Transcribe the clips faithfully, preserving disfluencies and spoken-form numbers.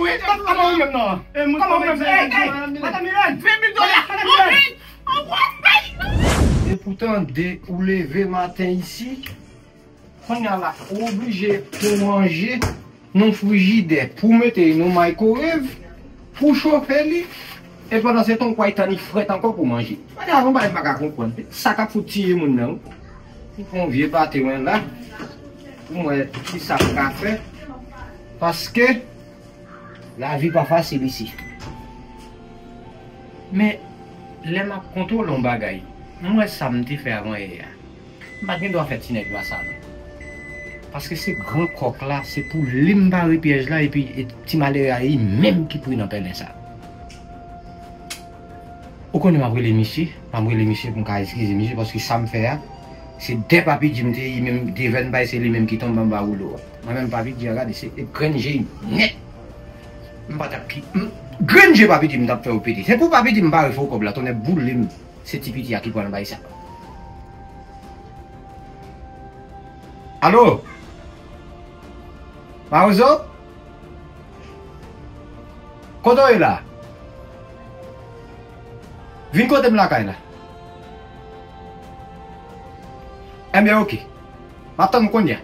Kòman ou menm non? Kòman ou menm? Ey, ey, madan Milèn! Ven mil dola! Madan Milèn! Epoutan, de ou leve maten isi, kounye a la, ou oblije pran manje nan frijidè pou mete nan microwave, pou chofe li, e pandan se tan ou pral tann li frèt ankò pou manje. Gade yon bagay m pa ka konprann. Sa k ap fout tiye moun nan, wi. M pran yon vye pate mwen la, pou m wè ki sa m ka fè. Paske lavi pa fasil isi. Men, lè m ap kontwole yon bagay, m wè sa m te fè avan yè a. M pa t gen dwa fè ti nèg la sa non. Paske se gran kòk la, se pou li m pare pyèj la, epi e, ti malere a, li menm ki pri nan pèlen sa. Ou konnen m ap rele misye, m ap rele misye pou m ka eskize misye, paske sa m fè a, se de Papi G m te ye, li menm, devèn bay, se li menm ki tonbe anba woulo a. Mwen menm, Papi G a, gade, se grenn je nèt. M pa t ap ki, m, grenn je Papi G m t ap fè yo pete. Se pou Papi G m pare fè w kòb la, tonnè boule m. Se ti piti a ki pral bay sa. Alo? Mawozo? Kote w ye la? Vin kote m lakay la. Enben, oke. M ap tann ou kounye a.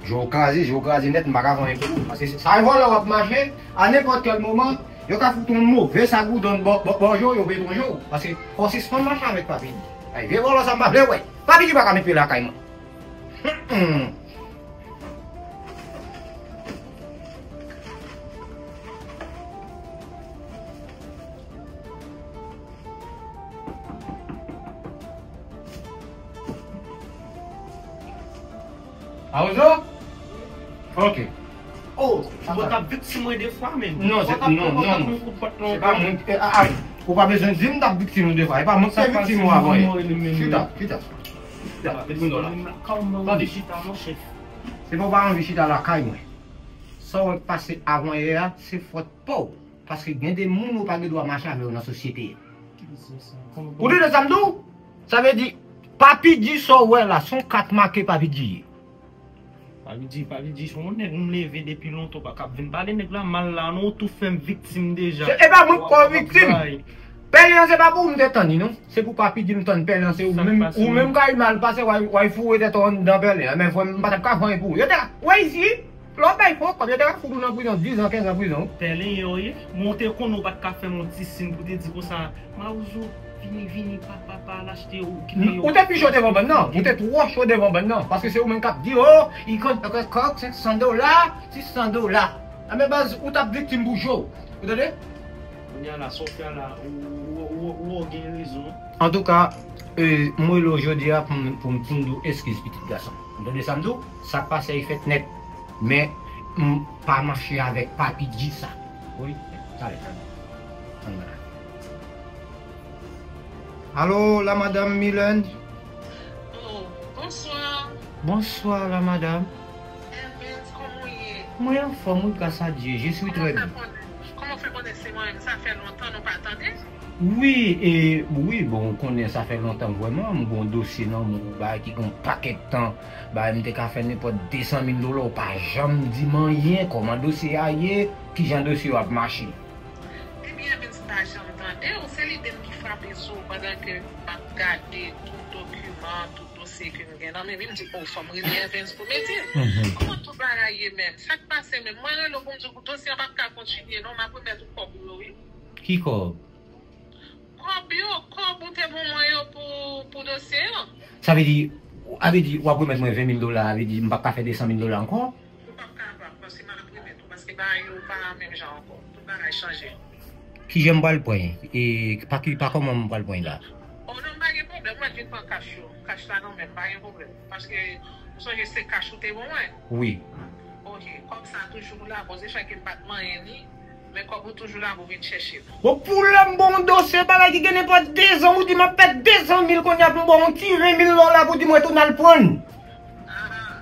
Je w kraze, je w kraze nèt, m pa ka fè anyen pou ou. Paske sa e vòlè w ap mache, a nenpòt kèl moman, yo ka fout yon move sagoudon bò, bò, bò je w, yo betonje w. Paske fò w sispann mache avèk Papi G. Ay, vye vòlè sa m pa vle wè. Papi G pa ka met pye lakay mwen. Hum, hum. Awozo? Ok. Oh, ou t ap viktim mwen de fwa menm. Non, se, non, non, non. Se pa mwen, eh, ah, ah, ou pa bezwen di m t ap viktim ou de fwa. E pa mwen ki te viktim ou avan yè. Chita, chita. Chita, met moun la. Tande. Se pa ou pa anvi chita lakay mwen. Sa w wè k pase avan yè a, se fòt pa w. Paske gen de moun ou pa gen dwa mache avè yo nan sosyete a. Ou tande sa m di w? Sa vle di, Papi G sa w wè la, se yon kat make Papi G ye. Papi G, Papi G, se yon nèg m leve depi lontan, pa k ap vin pale nèg la mal la, non, ou tou fè m viktim deja. Se, e pa mwen k fè w viktim. Pèlen an se pa pou ou m te tann li, non. Se pou Papi G m tann pèlen an, se ou menm, ou menm k al mal pase, w al, w al foure tèt ou anndan pèlen an. Men frè m, m pa t ap ka fè anyen pou ou. Yo te ka, wè isi, lè w bay fo kòb, yo te ka fout ou nan prizon, diz an, kenz an prizon. Pèlen yo ye, men w te konnen w pa t ka fè m yon ti siy pou te di konsa, Mawozo, vini, vini, pa, pa, pa al achte, ou kite yo. Ou te pi cho devan bann nan, ou te twò cho devan bann nan, paske se ou menm k ap di, oh, li konn kòk, senk san dola, sis san dola. Enben baz, ou t ap viktim pou cho, ou tande? Kounye a la, sa w fè a la, ou, ou, ou, ou, ou gen rezon. Antouka, e, m rele w jodi a pou m, pou m, pou m di w eskiz pitit gason. Ou tande sa m di w? Sa k pase a fèt nèt. Men, m pa mache avèk Papi G sa. Wi, talè, talè. Ann la. Alo, la madam Milan? Oh, bonswa. Bonswa, la madam. Evans, kòman w ye? Mwen anfòm, wi, gras a Dye. Je suis très bien. Kòman w fè konnen, kòman w fè konnen se mwen menm? Sa fè lontan nou pa tande. Wi, e, wi, bon, ou konnen sa fè lontan vrèman. M gon dosye nan men m, bagay ki gon pakèt tan. Bagay m te ka fè nenpòt de san mil dola, ou pa janm di m anyen. Kòman dosye a ye? Kijan dosye yo ap mache? Ebyen, Evans, m pa janm tande w. Se lide m ki frape sou w pandan ke m ap gade tout dokiman, tout dosye ke m gen nan men m, m di, oh, fò m rele Evans pou mete. Mhm. Kòman tout bagay ye menm? Sa k pase menm? Mwen rele w pou m di w dosye an p ap ka kontinye non, m ap remèt ou kòb ou yo, wi. Ki kòb? Kòb yo, kòb ou te ban mwen yo pou, pou dosye an. Sa vle di, a vle di, w ap remèt mwen ven mil dola, a vle di, m p ap ka fè de san mil dola ankò? Ou p ap kapab, paske m ap remèt ou, paske bagay yo pa menm jan ankò. Tout bagay chanje. Kijan m pral pran l? E pa ki, pa kòman m pral pran l la? Oh non, m pa gen pwoblèm, mwen vin pran kach yo. Kach la nan men m, pa gen pwoblèm. Paske, ou sonje se kach ou te ban mwen? Wi. Ok, kòb sa toujou la, bon, se fè ke m pa t manyen li, men kòb ou toujou la pou vin chèche l. Bon, pou lè m ba w yon dosye, bagay ki gen nenpòt de zan, ou di m ap pèd de san mil, kounye a pou m ba w yon ti ven mil dola pou di m retounen al pran l. Ah,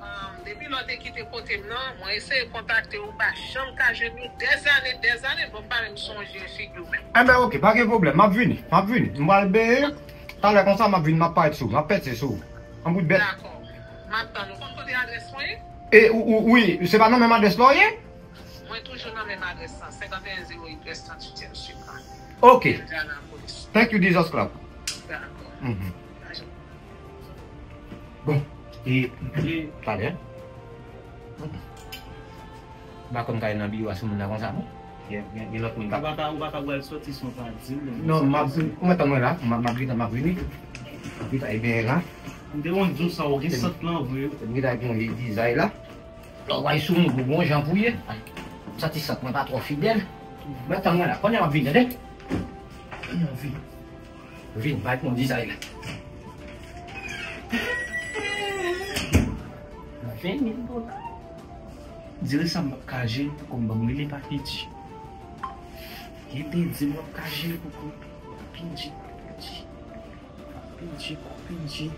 ah, depi lè w te kite kote m nan, mwen eseye kontakte w, ou pa janm ka jwenn ou, dèzane, dèzane, bon, m pa menm sonje figi w menm. Enben, ok, pa gen pwoblèm, m ap vini, m ap vini. M pral benyen, talè konsa, m ap vini, m ap parèt sou ou, m ap pèse sou ou. An bout bèt. Dakò. M ap tann ou. Konn kote adrès mwen ye? E, ou, ou, wi, se pa nan menm adrès la w ye? Mwen toujou nan menm adrès lan, senkanteyen zewo uit West tranntuityèm Street la. Ok. Indianapolis. Thank you, Jesus Club. Dakò. Mhm. Bon, e, e, talè. M pa konn kay nan biwo a sou moun nan konsa, non? Gen, gen, gen lòt moun k ap... Ou pa ka, ou pa ka pral sòti san w pa di m, non. Non, m ap, ou mèt tann mwen la, m ap, m ap gentan, m ap vini. M ap gentan, ebyen, la. M te konn di w sa, ou gen sant lan vre. M gentan gen yon dizay la. Lè w al sou moun, ou gon jan pou ye. Ay, m santi sant mwen pa twò fidèl. Mèt tann mwen la, kounye a m ap vini, tande? Kounye a m vini. Vin, bay pou yon dizay la. Ven mil dola. Di l sa m p ap ka jere l pou kò m, ban m rele Papi G. Gen te di m p ap ka jere l pou kò m. Papi G, Papi G, Papi G, Papi G.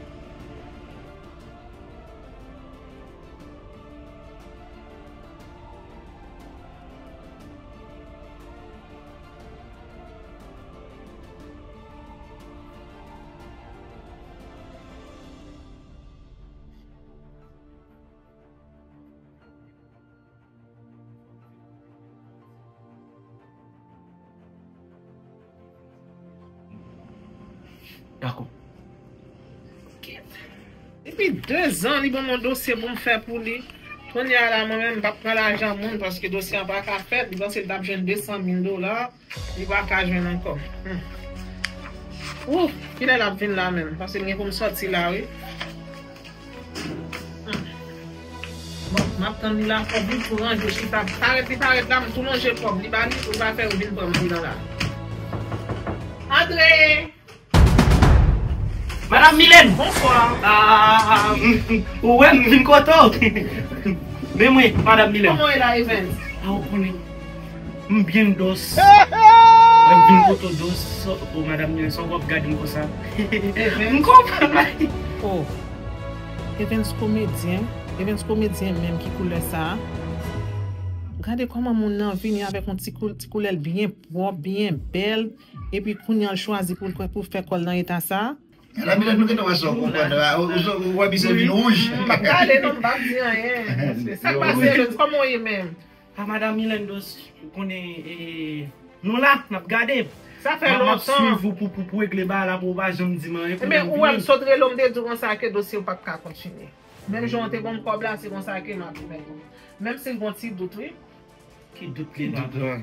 Dakò. Depi de zan, li ban m yon dosye pou m fè pou li. Kounye a la, mwen menm, m p ap pran lajan moun paske dosye an pa ka fèt. Li panse l t ap jwenn de san mil dola. Li pa ka jwenn ankò. Hmm. Ou, kilè l ap vin la menm? Paske m gen pou m sòti la, wi. Hmm. Bon, m ap tann li la, kòb li tou ranje, chita. Parèt, li parèt la, m tou lonje kòb. Li ba li, pou l pa fè yo vin pran m andan la. Antre! Madam Milène! Bonswa! Ah, ou wè m vin kote w. Men mwen, Madam Milène. Kòman w ye la, Evans? Ah, ou konnen. M byen dous. Mwen vin kote w dous. O, Madam Milène, sa w ap gade m konsa? Evans. M konprann. Oh. Evans komedyen. Evans komedyen menm ki koulè sa. Gade kòman moun nan vini avèk yon ti koul-, ti koulè l byen pwòp, byen bèl. Epi kounye a l chwazi pou l, pou l fè kò l nan eta sa. Madam Milène, nou gentan wè sa w konprann. Ou, ou, ou wè misye vin wouj. M p ap pale non, m p ap di anyen. Sa k pase, Evans? Kòman w ye menm? A, Madam Milène Dos, ou konnen, e, nou la, n ap gade. Sa fè lontan. M ap swiv ou pou, pou, pou regle bagay la, pou ou pa janm di m anyen. Ebyen, ou wè m sot rele w, m te di w konsa ke dosye w p ap ka kontinye. Menm jan w te ban m kòb la, se konsa ke m ap fè. Menm si l gon ti dout, wi. Ki dout li la? Dout, wi.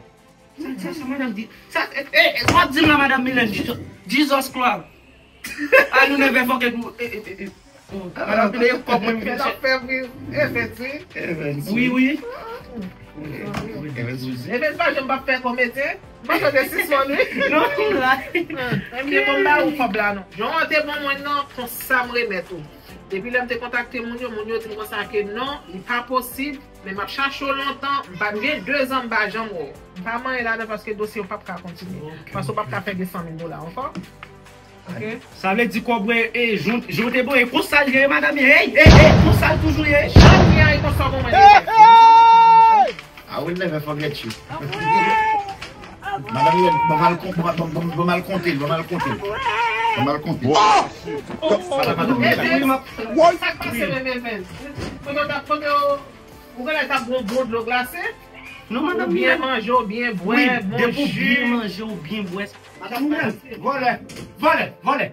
Sa, sa, sa, madanm di, sa, e, e, e, w ap di m la, Madam Milène, Jesus, Jesus Christ. I will never forget you. E, e, e, e. Oh, madanm, pile kòb mwen, m vin chèche. Fè pri, Evans, wi. Wi, wi. Evans, wi. Evans pa janm p ap fè komedyen. M pa chante sispann, wi. Non, non, la. Ebyen, bon, m ba ou kòb la, non. Jan w te ban mwen nan, konsa m remèt ou. Depi lè m te kontakte moun yo, moun yo di m konsa ke non, li pa posib. Men m ap chache w lontan, m pa, m gen de zan m pa janm wè w. M pa manyen ladan paske dosye w p ap ka kontinye. Ok. Paske w p ap ka fè de san mil dola ankò. Ok? Sa vle di kòb mwen, e, jan, jan w te voye, konsa l ye, madanm, ey, ey, ey, konsa l toujou ye. Jan l ye a, e konsa w konn mwen. I will never forget you. Madanm, bon, m al kon-, bon, bon, bon, bon, m al konte l, bon, m al konte l. Bon, m al konte l. Sa la, madanm, sa k pase menm, Evans? Kote w t ap, kote w Ou genlè t ap bwè bon dlo glase? Non, madanm Milène. Ou byen manje, ou byen bwè, bon ji. Wi, depi ou byen manje, ou byen bwè. Madanm Milène, vòlè, vòlè, vòlè.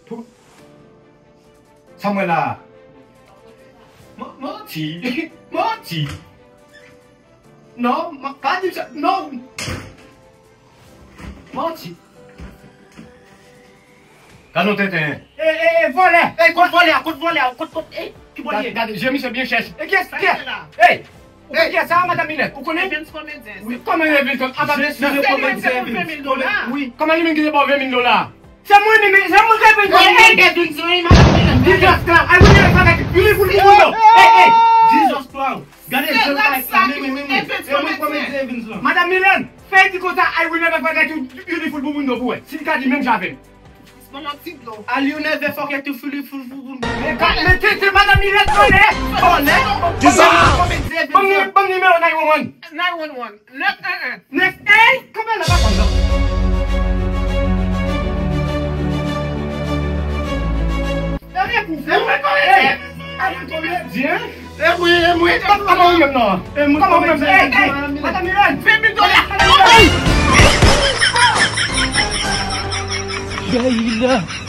Pou, sa m wè la. Ma-, manti. Manti. Non, ma-, pa di m sa. Non. Manti. Gade yon tenten. E, e, e, vòlè. E, kot vòlè a, kot vòlè a, kot, kot, e, ki bò l ye? Gade, gade, je misye byen chèch. E, kiyès, kiyès? Ey! Ou konn kiyès sa, madanm Milène? Ou konnen? Evans komedyen. Wi, kòman Evans? Apa, se, se, se, se, se, se, se, wi, kòman li menm ki te ba w ven mil dola? Se mwen menm, se mwen ki ap vin. Ey, ey, ey, ey, ey, madanm Milène. Disgrace clown. I will never forget you. Beautiful Bubundo. Ey, ey. Jesus Christ. Gade jèn la, men, men, men, men. E mwen komedyen Evans lan. Madanm Milène, fè di konsa, I will never forget you, beautiful Bubundo pou wè. Si li ka di menm jan avè m. Ban m yon ti dlo. Aliou nève fòkè tou fili fou fou fou. Men ka, men te, te madan Mirèt vòlè. Vòlè. Kisa? Ban m, ban m nimewo nine one one. Nine one one. Nèf un un. Nèf, ey, kanpe la, pa konn non. E mwen pou fou. E mwen komedyen. Ey, a mwen komedyen. E mwen, e mwen. Kòman ou menm non? E mwen komedyen. Ey, ey, madan Mirèt. Ven m dola. Ey! Gayla.